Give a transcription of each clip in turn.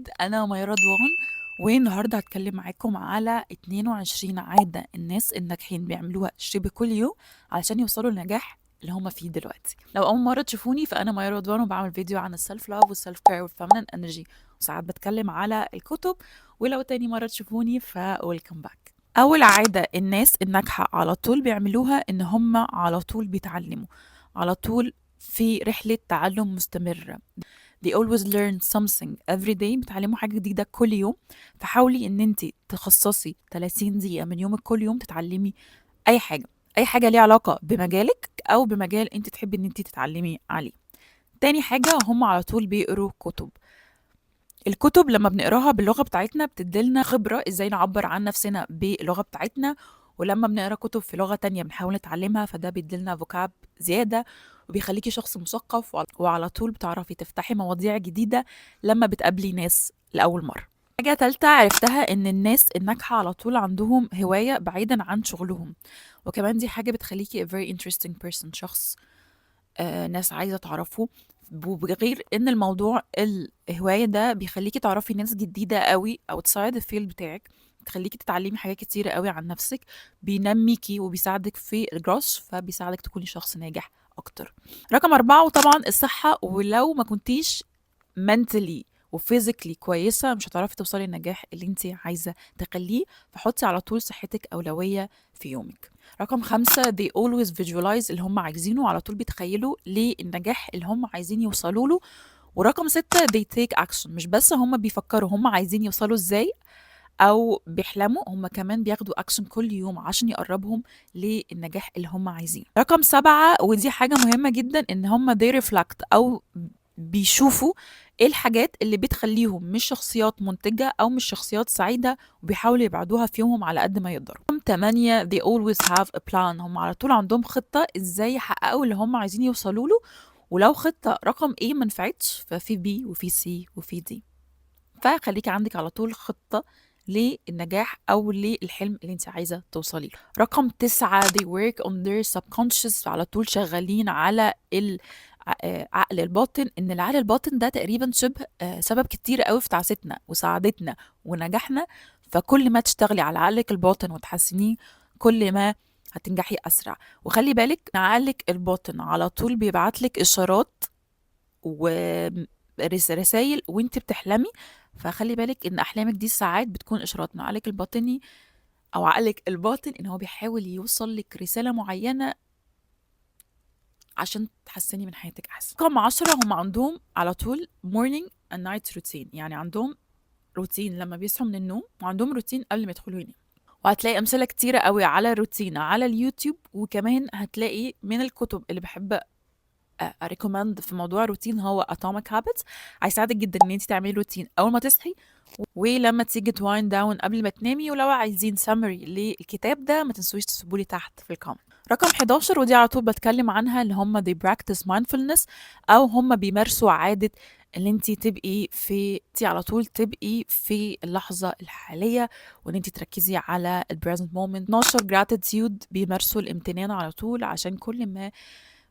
جديد. انا ميار رضوان، والنهارده هتكلم معاكم على 22 عادة الناس الناجحين بيعملوها شبه كل يوم علشان يوصلوا للنجاح اللي هما فيه دلوقتي. لو اول مرة تشوفوني فانا ميار رضوان، وبعمل فيديو عن ال self love وال self care وال feminine energy، وساعات بتكلم على الكتب. ولو تاني مرة تشوفوني ف welcome back. اول عادة الناس الناجحة على طول بيعملوها ان هما على طول بيتعلموا، على طول في رحله تعلم مستمره. they always learn something every day، بتعلموا حاجة جديدة كل يوم. فحاولي ان انت تخصصي 30 دقيقة من يومك كل يوم تتعلمي اي حاجة، اي حاجة ليها علاقة بمجالك او بمجال انت تحبي ان انت تتعلمي عليه. تاني حاجة، هم على طول بيقروا كتب. الكتب لما بنقراها باللغة بتاعتنا بتديلنا خبرة ازاي نعبر عن نفسنا باللغة بتاعتنا، ولما بنقرا كتب في لغة تانية بنحاول نتعلمها، فده بيديلنا vocab زيادة وبيخليكي شخص مثقف، وعلى طول بتعرفي تفتحي مواضيع جديدة لما بتقابلي ناس لأول مرة. حاجة تالتة عرفتها إن الناس الناجحة على طول عندهم هواية بعيدا عن شغلهم، وكمان دي حاجة بتخليكي a very interesting person، شخص ناس عايزة تعرفه. وبغير ان الموضوع الهواية ده بيخليكي تعرفي ناس جديدة قوي outside ال field بتاعك، تخليكي تتعلمي حاجات كتيرة قوي عن نفسك، بينميكي وبيساعدك في الجروس، فبيساعدك تكوني شخص ناجح اكتر. رقم 4 وطبعا الصحة، ولو ما كنتيش mentally و physically كويسة مش هتعرفي توصلي للنجاح اللي انت عايزة تخليه، فحطي على طول صحتك أولوية في يومك. رقم 5، they always visualize اللي هم عايزينه، على طول بيتخيلوا للنجاح اللي هم عايزين يوصلوا له. ورقم 6، they take action، مش بس هم بيفكروا هم عايزين يوصلوا ازاي او بيحلموا، هم كمان بياخدوا اكشن كل يوم عشان يقربهم للنجاح اللي هم عايزينه. رقم 7، ودي حاجة مهمة جدا، ان هم they reflect او بيشوفوا ايه الحاجات اللي بتخليهم مش شخصيات منتجة او مش شخصيات سعيدة، وبيحاولوا يبعدوها في يومهم على قد ما يقدروا. رقم 8، they always have a plan، هم على طول عندهم خطة ازاي يحققوا اللي هم عايزين يوصلوا له، ولو خطة رقم A ما نفعتش ففي B وفي C وفي D. فخليكي عندك على طول خطة للنجاح او للحلم اللي انت عايزه توصلي له. رقم 9، they work on their subconscious، على طول شغالين على العقل الباطن. ان العقل الباطن ده تقريبا شبه سبب كتير قوي في تعاستنا وسعادتنا ونجاحنا، فكل ما تشتغلي على عقلك الباطن وتحسنيه كل ما هتنجحي اسرع. وخلي بالك عقلك الباطن على طول بيبعتلك اشارات ورسائل وانت بتحلمي، فخلي بالك ان احلامك دي ساعات بتكون اشارات من عقلك الباطني او عقلك الباطن ان هو بيحاول يوصل لك رسالة معينة عشان تحسني من حياتك احسن. رقم 10، هم عندهم على طول morning and night routine، يعني عندهم روتين لما بيصحوا من النوم وعندهم روتين قبل ما يدخلوا يناموا. وهتلاقي امثلة كتيرة قوي على الروتين على اليوتيوب، وكمان هتلاقي من الكتب اللي بحب ا recommend في موضوع الروتين هو Atomic Habits، هيساعدك جدا ان انت تعملي روتين اول ما تصحي ولما تيجي ت wind down قبل ما تنامي. ولو عايزين سمري للكتاب ده ما تنسوش تسيبولي تحت في ال comment. رقم 11، ودي على طول بتكلم عنها، اللي هم they practice mindfulness، او هم بيمارسوا عادة ان انت تبقي في انت على طول تبقي في اللحظة الحالية وان انت تركزي على ال present moment. 12، gratitude، بيمارسوا الامتنان على طول، عشان كل ما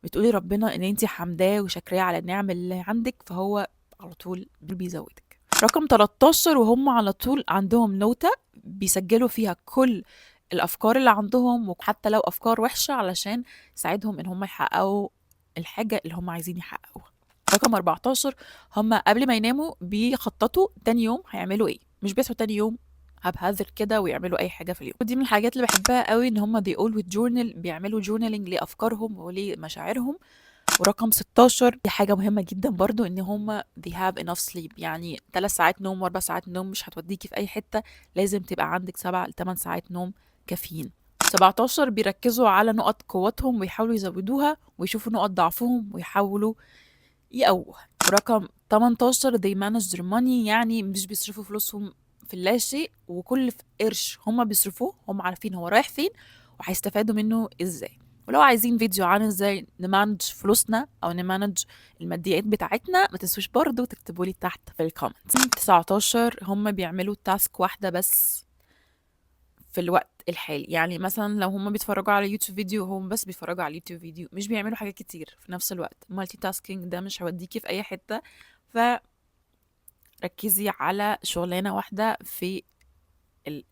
بتقولي ربنا ان انت حمداه وشاكراه على النعم اللي عندك فهو على طول بيزودك. رقم 13، وهم على طول عندهم نوتة بيسجلوا فيها كل الافكار اللي عندهم، وحتى لو افكار وحشة، علشان يساعدهم ان هم يحققوا الحاجة اللي هم عايزين يحققوها. رقم 14، هم قبل ما يناموا بيخططوا تاني يوم هيعملوا ايه، مش بيصحوا تاني يوم haphazard كده ويعملوا اي حاجة في اليوم. ودي من الحاجات اللي بحبها قوي، ان هم they always journal، بيعملوا journaling لافكارهم ولمشاعرهم. ورقم 16، دي حاجة مهمة جدا برضو، ان هم they have enough sleep، يعني 3 ساعات نوم واربع ساعات نوم مش هتوديكي في اي حتة، لازم تبقى عندك 7 ل 8 ساعات نوم كافيين. 17، بيركزوا على نقط قوتهم ويحاولوا يزودوها، ويشوفوا نقط ضعفهم ويحاولوا يقووها. ورقم 18، they manage their money، يعني مش بيصرفوا فلوسهم في اللاشيء، وكل قرش هما بيصرفوه هم عارفين هو رايح فين وهيستفادوا منه ازاي. ولو عايزين فيديو عن ازاي ن manage فلوسنا او ن manage الماديات بتاعتنا ما تنسوش برضو تكتبوا لي تحت في ال comment. 19، هم بيعملوا task واحدة بس في الوقت الحالي، يعني مثلا لو هم بيتفرجوا على يوتيوب فيديو هم بس بيتفرجوا على يوتيوب فيديو، مش بيعملوا حاجات كتير في نفس الوقت. multitasking ده مش هيوديكي في اي حتة، ف ركزي على شغلانة واحدة في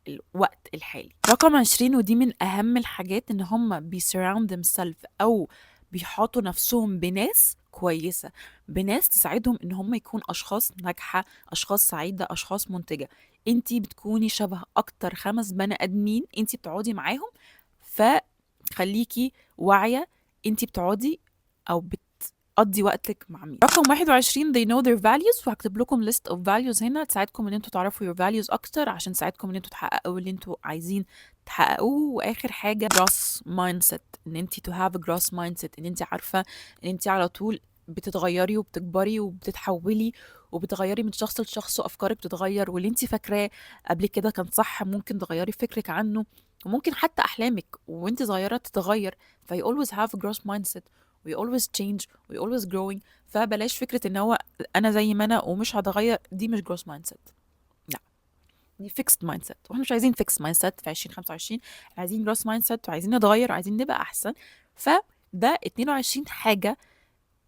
الوقت الحالي. رقم 20، ودي من اهم الحاجات، ان هم بي surround themselves او بيحاطوا نفسهم بناس كويسة، بناس تساعدهم ان هم يكون اشخاص ناجحة، اشخاص سعيدة، اشخاص منتجة. انتي بتكوني شبه اكتر 5 بني ادمين انتي بتقعدي معاهم، فخليكي واعية انتي بتقعدي او بتقضي وقتك مع مين. رقم 21، they know their values، وهكتب لكم list of values هنا تساعدكم ان انتوا تعرفوا your values اكتر، عشان تساعدكم ان انتوا تحققوا اللي انتوا عايزين تحققوه. واخر حاجة growth mindset، ان انتي to have a growth mindset، ان انتي عارفة ان انتي على طول بتتغيري وبتكبري وبتتحولي وبتغيري من شخص لشخص، وافكارك بتتغير، واللي انتي فاكراه قبل كده كان صح ممكن تغيري فكرك عنه، وممكن حتى احلامك وانتي صغيرة تتغير. ف you always have a growth mindset، we always change، we always growing. فبلاش فكرة ان هو انا زي ما انا ومش هتغير، دي مش growth mindset، لا دي fixed mindset، واحنا مش عايزين fixed mindset في 2025، احنا عايزين growth mindset وعايزين نتغير وعايزين نبقى احسن. فده 22 حاجة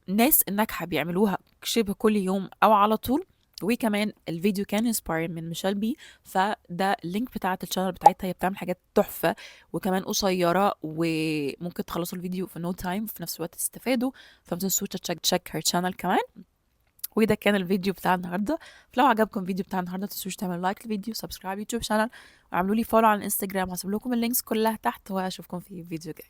ناس الناجحة بيعملوها شبه كل يوم او على طول. وكمان الفيديو كان inspired من ميشيل بي، فده ال link بتاعت ال channel بتاعتها، هي بتعمل حاجات تحفة وكمان قصيرة، وممكن تخلصوا الفيديو في no time، في نفس الوقت تستفادوا. فما تنسوش check her channel كمان. وده كان الفيديو بتاع النهارده. فلو عجبكم الفيديو بتاع النهارده متنسوش تعملوا like للفيديو، subscribe YouTube channel، واعملوا لي follow على الانستجرام، هسيب لكم ال links كلها تحت، واشوفكم في فيديو جاي.